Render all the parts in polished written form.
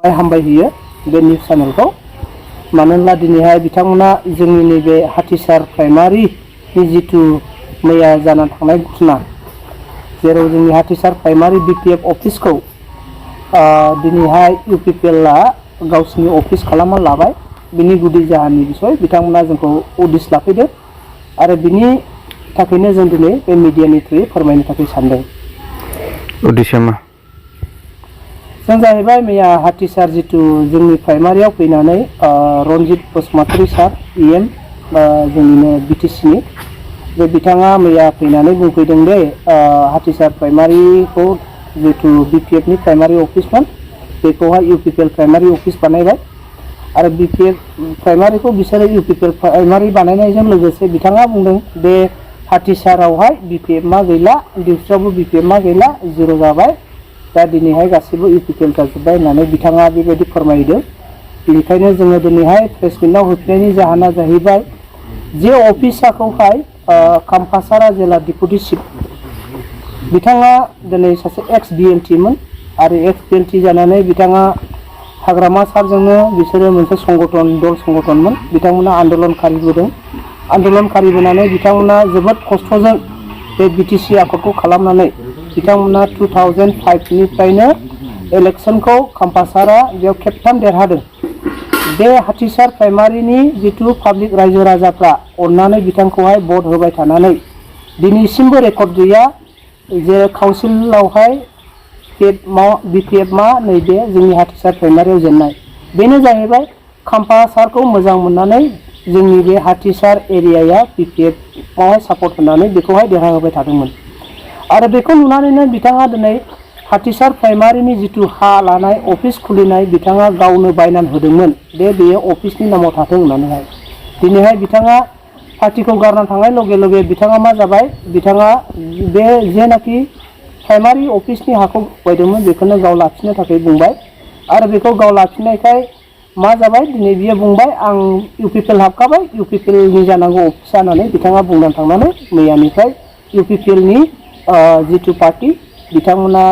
हामबाय होयो बे निउज चेनेलखौ मानो होनब्ला दिनैहाय बिथांमोना जोंनि नैबे हाथिसार प्राइमारि जिथु मैया जाना थांनाय घटना जेराव जोंनि हाथिसार प्राइमारि बीपीएफ अफिसखौ दिनैहाय यूपीपीएलआ गावसिनि अफिस खालामना लाबाय बिनि गुदि जाहोननि बिसय बिथांमोना जोंखौ उदिस लाफैदों आरो बिनि थाखायनो जों दिनै बे मिडियानि थ्रुयै फोरमायनो थाखाय सानदों। उदिसा मा? जों जाहैबाय मैया हाथिसार जितु जोंनि प्राइमारियाव फैनानै रनजित बसुमतारी सार EM जोंनिनो बीटीसीनि बे बिथाङा मैया फैनानै बुंफैदों दे हाथिसार प्राइमारिखौ जितु बीपीएफनि प्राइमारि अफिसमोन बेखौहाय यूपीपीएल प्राइमारि अफिस बानायबाय आरो बीपीएफ प्राइमारिखौ बिसोरो यूपीपीएल प्राइमारि बानायनायजों लोगोसे बिथाङा बुंदों बे हाथिसारावहाय बीपीएफ मा गैला डिउस्रावबो बीपीएफ मा गैला जिर' जाबाय दा दिनैहाय गासिबो यूपीपीएल जाजोब्बाय होननानै बिथाङा बेबायदि फोरमायदों। बेनिखायनो जोङो दिनैहाय प्रेस मिटआव होफैनायनि जाहोना जाहैबाय जे अफिसाखौहाय कामपासारा जिल्ला डिपुटि चिफ बिथाङा दिनै सासे एक्स BLT मोन आरो एक्स BLT जानानै बिथाङा हाग्रामा सारजोंनो बिसोरो मोनसे संगठन दल संगठनमोन बिथांमोना आन्दलन खारिबोनानै बिथांमोना जोबोद खस्थ'जों बे बीटीसी आखदखौ खालामनानै बिथांमोना 2005 निफ्रायनो इलेक्शनखौ कामपासारा बेयाव खेबथाम देरहादों। बे हाथिसार प्राइमारिनि जितु पाब्लिक रायजो राजाफ्रा अननानै बिथांखौहाय भट होबाय थानानै दिनैसिमबो रेकर्ड गैया जे काउन्सिलावहाय बीपीएफ मा नैबे जोंनि हाथिसार प्राइमारियाव जेननाय बेनो जाहैबाय कामपासारखौ मोजां मोननानै जोंनि बे हाथिसार एरियाया बीपीएफआवहाय सापर्ट होनानै बेखौहाय देरहाहोबाय थादोंमोन आरो बेखौ नुनानैनो बिथाङा दिनै हाथिसार प्राइमारिनि जितु हा लानाय अफिस खुलिनाय बिथाङा गावनो बायनानै होदोंमोन बेयो अफिसनि नामाव थाथों होननानैहाय दिनैहाय बिथाङा पार्टिखौ गारना थांनाय लगे लगे बिथाङा मा जाबाय बिथाङा बे जेनाखि प्राइमारि अफिसनि हाखौ बायदोंमोन बेखौनो गाव लाफिननो थाखाय बुंबाय आरो बेखौ गाव लाफिननायखाय मा जाबाय दिनै बियो बुंबाय आं यूपीपीएल हाबखाबाय यूपीपीएलनि जानांगौ अफिस जानानै बिथाङा बुंनानै थांनानै मैयानिफ्राय यूपीपीएलनि जितु पार्टी बिथांमोना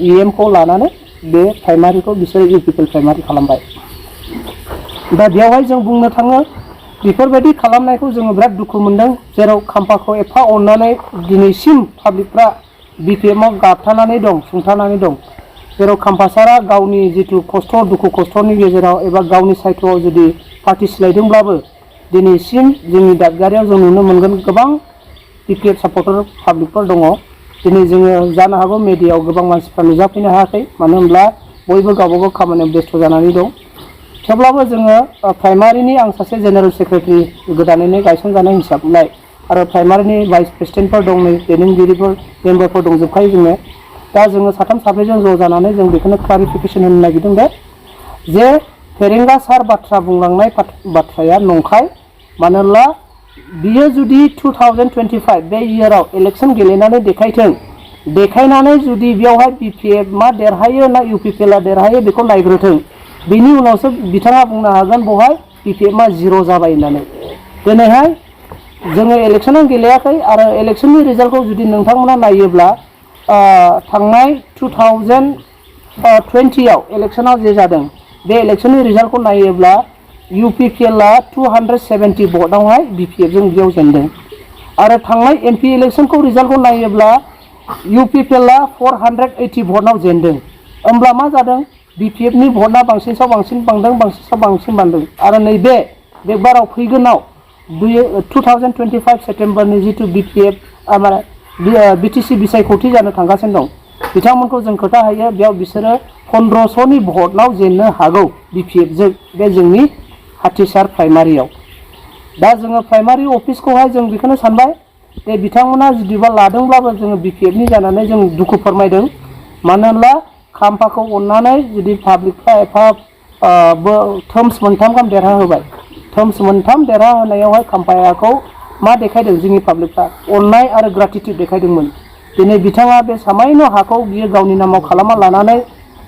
EM खौ लानानै बे प्राइमारिखौ बिसोरो यूपीपीएल प्राइमारि खालामबाय। दा बेयावहाय जों बुंनो थाङो बेफोरबायदि खालामनायखौ जोङो बिराद दुखु मोनदों जेराव खाम्फाखौ एफा अननानै दिनैसिम पाब्लिकफ्रा बीपीएफआव गाबथानानै दं सुंथानानै दं जेराव कामपासारा गावनि जितु खस्थ' दुखु खस्थ'नि गेजेराव एबा गावनि सायथ'आव जुदि पार्टी सोलायदोंब्लाबो दिनैसिम जोंनि दादगारियाव जों नुनो मोनगोन गोबां बीपीएफ सापर्टार पाब्लिकफोर दङ दिनै जोङो जानो हागौ मिडियायाव गोबां मानसिफ्रा नुजाफैनो हायाखै मानो होनब्ला बयबो गावबागाव खामानियाव बेस्थ' जानानै दं थेवब्लाबो जोङो प्राइमारिनि आं सासे जेनेरेल सेक्रेटारि गोदानैनो गायसनजानाय हिसाबलाय आरो प्राइमारिनि भाइस प्रेसिडेन्टफोर दं नै दैदेनगिरिफोर मेम्बारफोर दंजोबखायो जोङो दा जोङो साथाम साब्रैजों ज' जानानै जों बेखौनो क्लारिफिकेसन होनो नागिरदों जे फेरेंगा सार बाथ्रा बुंलांनाय बाथ्राया नंखाय मानो होनब्ला बियो जुदि 2025 बे इयाराव इलेक्शन गेलेनानै देखायनानै जुदि बेयावहाय बीपीएफ मा देरहायो ना यूपीपीएलआ देरहायो बेखौ नायग्रोथों बेनि उनावसो बिथाङा बुंनो हागोन बहाय बीपीएफ मा जिर' जाबाय होननानै दिनैहाय जोङो इलेक्शनाव गेलेयाखै आरो इलेक्शननि रिजाल्टखौ जुदि नोंथांमोना नायोब्ला थांनाय 2020 आव इलेक्शनाव जे जादों बे इलेक्शननि रिजाल्टखौ नायोब्ला यूपीपीएलआ 270 भटआवहाय बीपीएफजों बेयाव जेनदों आरो थांनाय MP इलेक्शनखौ रिजाल्टखौ नायोब्ला यूपीपीएलआ 480 भटआव जेनदों होमब्ला मा जादों बीपीएफनि भटआ बांसिनसाव बांसिन बांदों आरो नैबे बे बाराव फैगोनाव 2025 सेप्तेम्बरनि जितु बीपीएफ बीटीसी बिसायख'थि जानो थांगासिनो दं बिथांमोनखौ जों खोथा होयो बेयाव बिसोरो 1500नि भटआव जेननो हागौ बीपीएफजों बे जोंनि हाथिसार प्राइमारियाव दा जोङो प्राइमारि अफिसखौहाय जों बेखौनो सानबाय जे बिथांमोना जुदिबा लादोंब्लाबो जोङो बीपीएफनि जानानै जों दुखु फोरमायदों मानो होनब्ला खाम्फाखौ अननानै जुदि पाब्लिकफ्रा एफा थर्म्स मोनथाम गाहाम देरहा होबाय थर्म्स मोनथाम देरहा होनायावहाय खाम्फायाखौ मा देखायदों जोंनि पाब्लिकफ्रा अननाय आरो ग्रेटिट्युड देखायदोंमोन दिनै बिथाङा बे सामायन' हाखौ बियो गावनि नामाव खालामना लानानै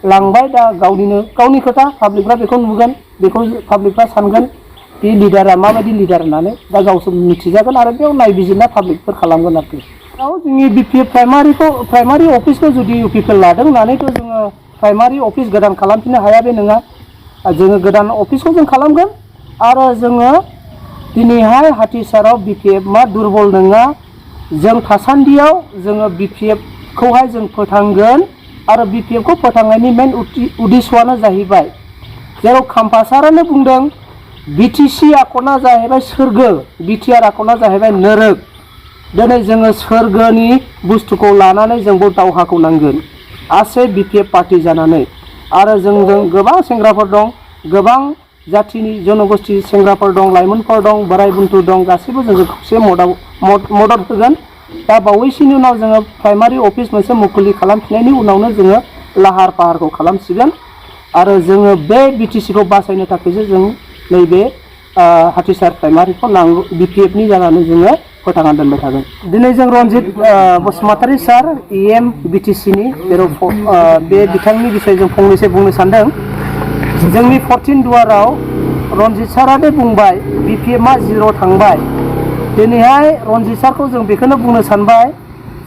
लांबाय दा गावनि खोथा पाब्लिकफ्रा बेखौ नुगोन बेखौ पाब्लिकफ्रा सानगोन बे लिडारा माबायदि लिडार होननानै दा गावसोर मिथिजागोन आरो बेयाव नायबिजिरना पाब्लिकफोर खालामगोन आरोखि जोंनि बीपीएफ प्राइमारि अफिसखौ जुदि यूपीपीएल लादों होननानैथ' जोङो प्राइमारि अफिस गोदान खालामफिननो हाया बे नङा जोङो गोदान अफिसखौ जों खालामगोन आरो जोङो दिनैहाय हाथिसाराव BPF दुरबल नङा जों थासान्दियाव जोङो BPF-खौहाय जों फोथांगोन आरो BPF-खौ फोथांनायनि मेन उद्देश्यआनो जाहैबाय जेराव खाम्फासारानो बुंदों BTC आखना जाहैबाय सोरगो BTR आखना जाहैबाय नोरोग दिनै जोङो सोरगोनि बुस्थुखौ लानानै जोंबो दावहाखौ नांगोन आसे BPF पार्टी जानानै आरो जोंजों गोबां सेंग्राफोर दं गोबां जाथिनि जनगोष्ठी सेंग्राफोर दं लाइमोनफोर दं बोराय बुन्थु दं गासैबो जोंजों खौसे मदद होगोन दा बावैसोनि उनाव जोङो प्राइमारि अफिस मोनसे मुखुलि खालामफिननायनि उनावनो जोङो लाहार फाहारखौ खालामसिगोन आरो जोङो बे BTC-खौ बासायनो थाखायसो जों नैबे हाथिसार प्राइमारिखौ नांगौ BPF-नि जानानै जोङो फोथांना दोनबाय थागोन दिनै जों रनजित बसुमतारी सार EM BTC-नि जेराव बे बिथांनि बिषय जों फंनैसो बुंनो सानदों जोंनि 14 दुवाराव रनजित सारानो बुंबाय BPF-आ 0 थांबाय दिनैहाय रनजित सारखौ जों बेखौनो बुंनो सानबाय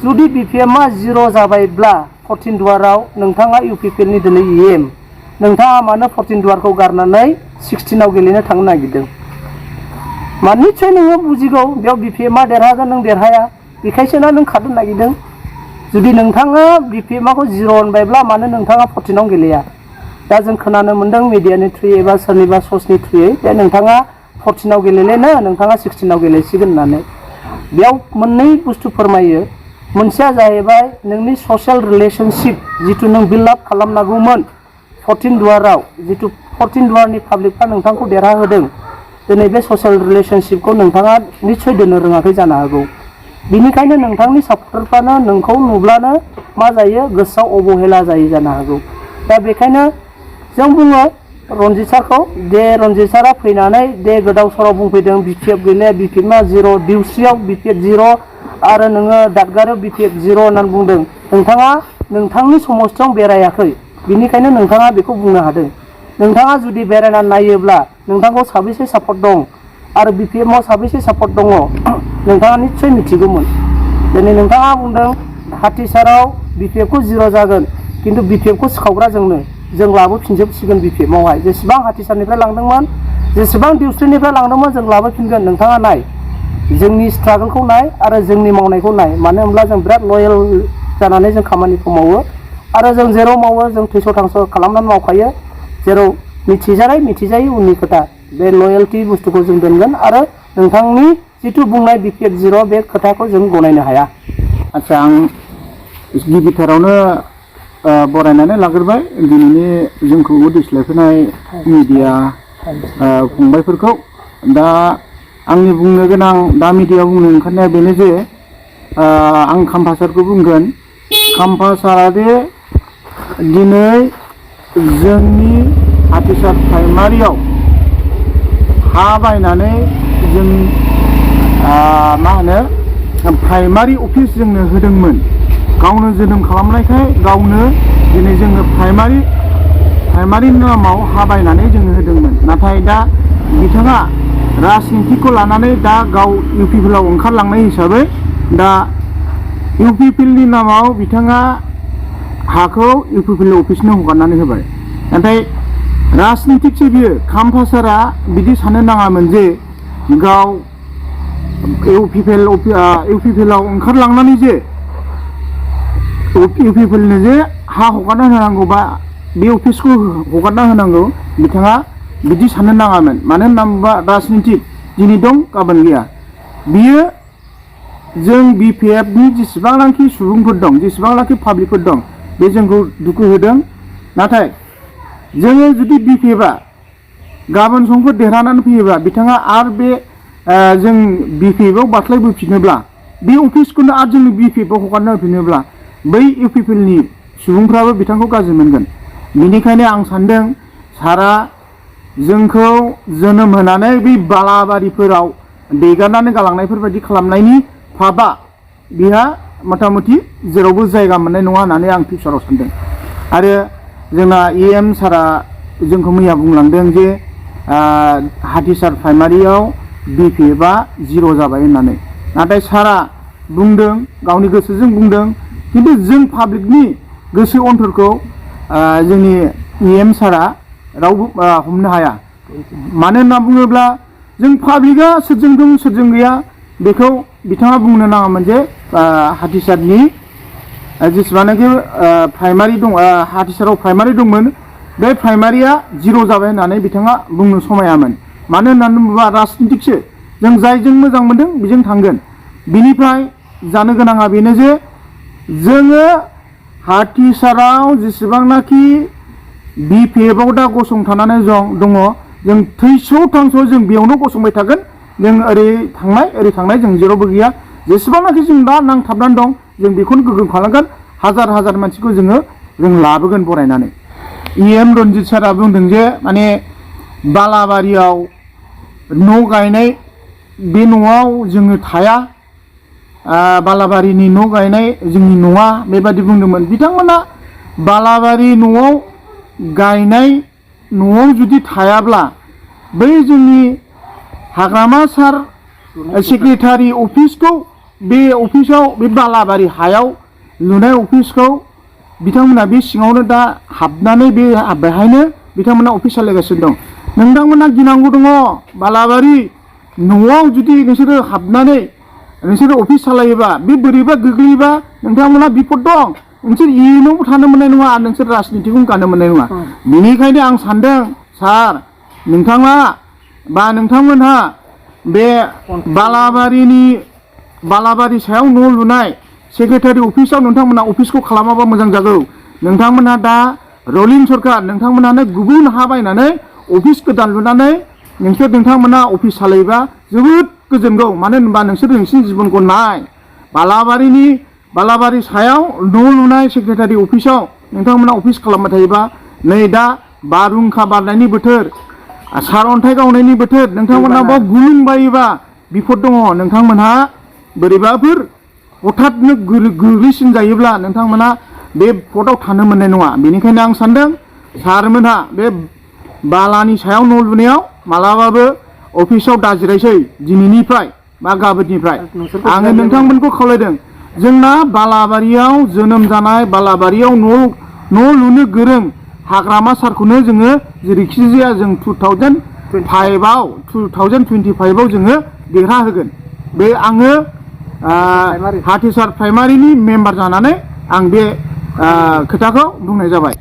जुदि BPF-आ 0 जाबायब्ला 14 दुवाराव नोंथाङा UPPL-नि दिनै EM नोंथाङा मानो 14 दुवारखौ गारनानै 16आव गेलेनो थांनो नागिरदों माने निस्सय नोङो बुजिगौ बेयाव BPF-आ देरहागोन नों देरहाया बेखायसोना नों खारनो नागिरदों जुदि नोंथाङा BPF-खौ 0 होनबायब्ला मानो नोंथाङा 14आव गेलेया दा जों खोनानो मोन्दों मिडियानि थ्रुयै एबा सोरनिबा स'सनि थ्रुयै जे नोंथाङा 14आव गेलेलेनो नोंथाङा 16आव गेलेसिगोन होननानै बेयाव मोननै बुस्थु फोरमायो मोनसेया जाहैबाय नोंनि ससियेल रिलेशनशिप जिथु नों बिल्ड आप खालामनांगौमोन 14 दुवाराव जिथु 14 दुवारनि पाब्लिकफ्रा नोंथांखौ देरहाहोदों दिनै बे ससियेल रिलेशनशिपखौ नोंथाङा निस्सय दोननो रोङाखै जानो हागौ बिनिखायनो नोंथांनि सापर्टारफ्रानो नोंखौ नुब्लानो मा जायो गोसोआव अबहेला जायो जानो हागौ दा बेखायनो जों बुङो रनजित सारखौ दे रनजित सारा फैनानै दे गोदाव सोराव बुंफैदों BPF गैले BPF-आ 0 दिउस्रियाव BPF 0 आरो नोङो दादगारियाव BPF 0 होननानै बुंदों नोंथाङा नोंथांनि समस्थियाव बेरायाखै बिनिखायनो नोंथाङा बेखौ बुंनो हादों नोंथाङा जुदि बेरायनानै नायोब्ला नोंथांखौ साबेसे सापर्ट दं आरो BPF-आव साबेसे सापर्ट दङ नोंथाङा निस्सय मिथिगौमोन दिनै नोंथाङा बुंदों हाथिसाराव BPF-खौ 0 जागोन खिन्थु BPF-खौ सिखावग्रा जों लाबोफिनजोबसिगोन BPF-आवहाय जेसेबां हाथिसारनिफ्राय लांदोंमोन जेसेबां दिउस्रिनिफ्राय लांदोंमोन जों लाबोफिनगोन नोंथाङा नाय जोंनि स्ट्रागोलखौ नाय आरो जोंनि मावनायखौ नाय मानो होनब्ला जों बिराद लयेल जानानै जों खामानिखौ मावो आरो जों जेराव मावो जों थैस' थांस' खालामनानै मावखायो जेराव मिथिजायै उननि खोथा बे लयेल्टी बुस्थुखौ जों दोनगोन आरो नोंथांनि जिथु बुंनाय BPF 0 बे खोथाखौ जों गनायनो हाया आच्छा आं गिबिथारावनो बरायनानै लाग्रोबाय दिनैनि जोंखौ उदिस लाखिनाय मिडिया फंबायफोरखौ दा आंनि बुंनो गोनां दा मिडियायाव बुंनो ओंखारनाया बेनो जे आं खाम्फासारखौ बुंगोन खाम्फासारा दे दिनै जोंनि हाथिसार प्राइमारियाव हा बायनानै जों मा होनो प्राइमारि अफिस जोंनो होदोंमोन गावनो जोनोम खालामनायखाय गावनो दिनै जोङो प्राइमारि नामाव हा बायनानै जोंनो होदोंमोन नाथाय दा बिथाङा राजनितिखौ लानानै दा गाव UPPL-आव ओंखारलांनाय हिसाबै दा UPPL-नि नामाव बिथाङा हाखौ UPPL अफिसनो हगारनानै होबाय नाथाय राजनितिकसो बियो खाम्फासारा बिदि साननो नाङामोन जे गाव UPPL-आव ओंखारलांनानै जे UPPL-नो जे हा हगारना होनांगौ बा बे अफिसखौ हगारना होनांगौ बिथाङा बिदि साननो नाङामोन मानो होनना बुङोबा राजनितिक दिनै दं गाबोन गैया बियो जों BPF-नि जेसेबांनाखि सुबुंफोर दं जेसेबांनाखि पाब्लिकफोर दं बे जोंखौ दुखु होदों नाथाय जोङो जुदि BPF-आ गाबोन समफोर देरहानानै फैयोबा बिथाङा आरो बे जों BPF-आव बास्लायबोफिनोब्ला बे अफिसखौनो आरो जोंनि BPF-आव हगारना होफिनोब्ला बै UPPL-नि सुबुंफ्राबो बिथांखौ गाज्रि मोनगोन बेनिखायनो आं सान्दों सारा जोंखौ जोनोम होनानै बै बालाबारिफोराव दैगारनानै गालांनायफोरबायदि खालामनायनि फाबा बिहा मथा मथि जेरावबो जायगा मोननाय नङा होननानै आं फिउचाराव सान्दों आरो जोंना EM सारा जोंखौ मैया बुंलांदों जे हाथिसार प्राइमारियाव BPF-आ 0 जाबाय होननानै नाथाय सारा बुंदों गावनि गोसोजों बुंदों खिन्थु जों पाब्लिकनि गोसो अन्तरखौ जोंनि EM सारा रावबो हमनो हाया मानो होनना बुङोब्ला जों पाब्लिकआ सोरजों दं सोरजों गैया बेखौ बिथाङा बुंनो नाङामोन जे हाथिसारनि जेसेबांनाखि प्राइमारि दं हाथिसाराव प्राइमारि दंमोन बे प्राइमारिया जिर' जाबाय होननानै बिथाङा बुंनो समायामोन मानो होननानै बुङोब्ला राजनितिकसो जों जायजों मोजां मोनदों बेजों थांगोन बिनिफ्राय जानो गोनाङा बेनो जे जोङो हाथिसाराव जेसेबांनाखि BPF-आव दा गसंथानानै दङ जों थैस' थांस' जों बेयावनो गसंबाय थागोन जों ओरै थांनाय जों जेरावबो गैया जेसेबांनाखि जों दा नांथाबनानै दं जों बेखौनो गोग्गोम खालामगोन हाजार मानसिखौ जों लाबोगोन बरायनानै EM रन्जित सारा बुंदों जे माने बालाबारियाव न' गायनाय बे न'आव जोङो थाया बालाबारिनि न' गायनाय जोंनि न'आ बेबादि बुंदोंमोन बिथांमोना बालाबारि न'आव गायनाय न'आव जुदि थायाब्ला बै जोंनि हाग्रामा सार सेक्रेटारि अफिसखौ बे अफिसाव बे बालाबारि हायाव लुनाय अफिसखौ बिथांमोना बे सिङावनो दा हाबनानै बेहायनो बिथांमोना अफिस सालायगासिनो दं नोंथांमोना गिनांगौ दङ बालाबारि न'आव जुदि नोंसोरो हाबनानै नोंसोरो अफिस सालायोबा बे बोरैबा गोग्लैयोबा नोंथांमोना बिपद दं नोंसोर इयुनावबो थानो मोननाय नङा आरो नोंसोर राजनितिखौ गानो मोननाय नङा बेनिखायनो आं सानदों सार नोंथाङा बा नोंथांमोनहा बे बालाबारि सायाव न' लुनाय सेक्रेटारि अफिसाव नोंथांमोना अफिसखौ खालामाबा मोजां जागौ नोंथांमोनहा दा रलिं सरकार नोंथांमोनानो गुबुन हा बायनानै अफिस गोदान लुनानै नोंथांमोना अफिस सालायोबा जोबोद गोजोनगौ मानो होनबा नोंसिनि जिबनखौ नाय बालाबारि सायाव न' लुनाय सेक्रेटारि अफिसाव नोंथांमोना अफिस खालामबाय थायोबा नै दा बारहुंखा बारनायनि बोथोर सारअन्थाइ गावनायनि बोथोर नोंथांमोना बाव गुलुंबायोबा बिपद दङ नोंथांमोनहा बोरैबाफोर हठाथनो गोग्लैसिन जायोब्ला नोंथांमोना बे पदआव थानो मोननाय नङा बेनिखायनो आं सानदों सारमोनहा बे बालानि सायाव न' लुनायाव मालाबाबो अफिसाव दाजिरायसै दिनैनिफ्राय बा गाबोननिफ्राय आङो नोंथांमोनखौ खावलायदों जोंना बालाबारियाव जोनोम जानाय बालाबारियाव न' लुनो गोरों हाग्रामा सारखौनो जोङो जेरैखि जाया जों 2025आव जोङो देरहा होगोन बे आङो हाथिसार प्राइमारिनि मेम्बार जानानै आं बे खोथाखौ बुंनाय जाबाय